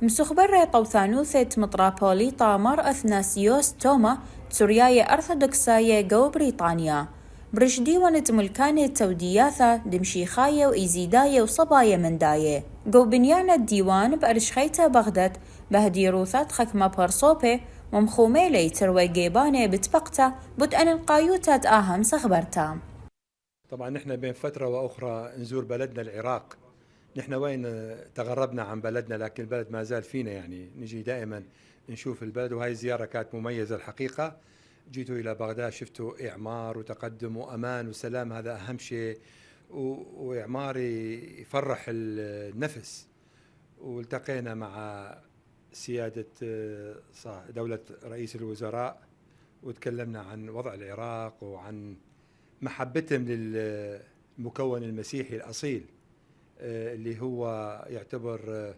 مسخبرة طوثانوثة مطرابوليطا مار أثناسيوس توما تسورياية أرثوذكساية جو بريطانيا برشدي ونت ملكانة تودياثا دمشيخاية وإيزيداية وصباية منداية جو بنيانة الديوان بأرشخيتا بغداد بهديروثات خكمة بارصوبة ومخوميلي تروي جيبانة بتبقتا بدء القايوتات آهم سخبرتا. طبعا نحن بين فترة وأخرى نزور بلدنا العراق. نحن وين تغربنا عن بلدنا لكن البلد ما زال فينا، يعني نجي دائما نشوف البلد، وهي الزيارة كانت مميزة الحقيقة. جيتوا إلى بغداد شفتوا إعمار وتقدم وأمان وسلام، هذا أهم شيء، وإعمار يفرح النفس. والتقينا مع سيادة دولة رئيس الوزراء وتكلمنا عن وضع العراق وعن محبتهم للمكون المسيحي الأصيل اللي هو يعتبر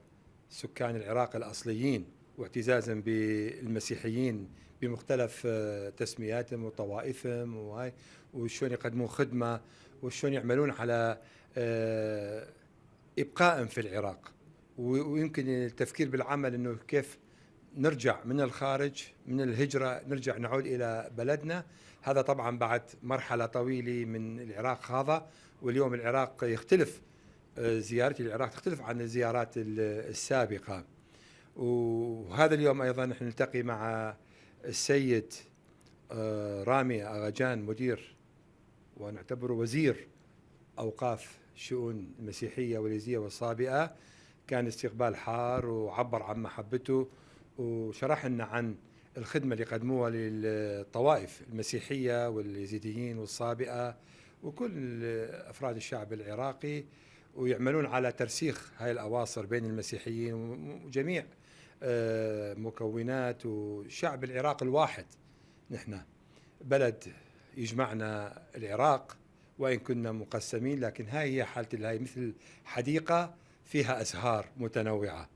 سكان العراق الأصليين، واعتزازا بالمسيحيين بمختلف تسمياتهم وطوائفهم وشون يقدمون خدمة وشون يعملون على إبقائهم في العراق. ويمكن التفكير بالعمل أنه كيف نرجع من الخارج من الهجرة نرجع نعود إلى بلدنا. هذا طبعا بعد مرحلة طويلة من العراق هذا، واليوم العراق يختلف، زيارتي للعراق تختلف عن الزيارات السابقة. وهذا اليوم أيضا نحن نلتقي مع السيد رامي أغاجان مدير ونعتبره وزير أوقاف شؤون المسيحية واليزية والصابئة. كان استقبال حار وعبر عن محبته وشرح لنا عن الخدمة اللي قدموها للطوائف المسيحية واليزيديين والصابئة وكل أفراد الشعب العراقي، ويعملون على ترسيخ هاي الأواصر بين المسيحيين وجميع مكونات وشعب العراق الواحد. نحن بلد يجمعنا العراق وإن كنا مقسمين، لكن هاي هي حالة، هاي مثل حديقة فيها أزهار متنوعة.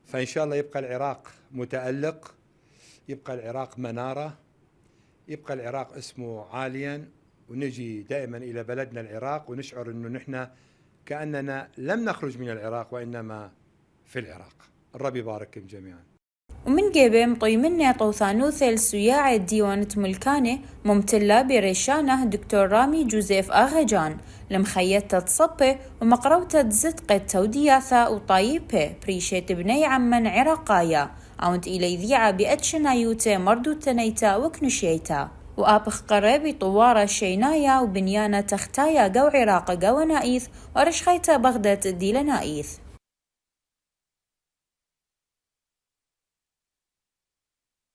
فإن شاء الله يبقى العراق متألق، يبقى العراق منارة، يبقى العراق اسمه عاليا، ونجي دائما إلى بلدنا العراق ونشعر أنه نحن كأننا لم نخرج من العراق وإنما في العراق. الرب يبارككم جميعا. ومن جيبه مطيمنة طوثانوثة السياعة ديوانة ملكانة ممتلة بريشانة دكتور رامي جوزيف آغاجان لمخيطة تصبة ومقروتة زدقة تودياثا وطايبة بريشة بني عمن عراقايا عوند إلي ذيعة بأتشنايوتة مردو تنيتا وكنشيتا وآبخ قرابي طوارة شينايا وبنيانة تختايا جو عراق جو نائث ورشخيتا بغداد دي لنائث.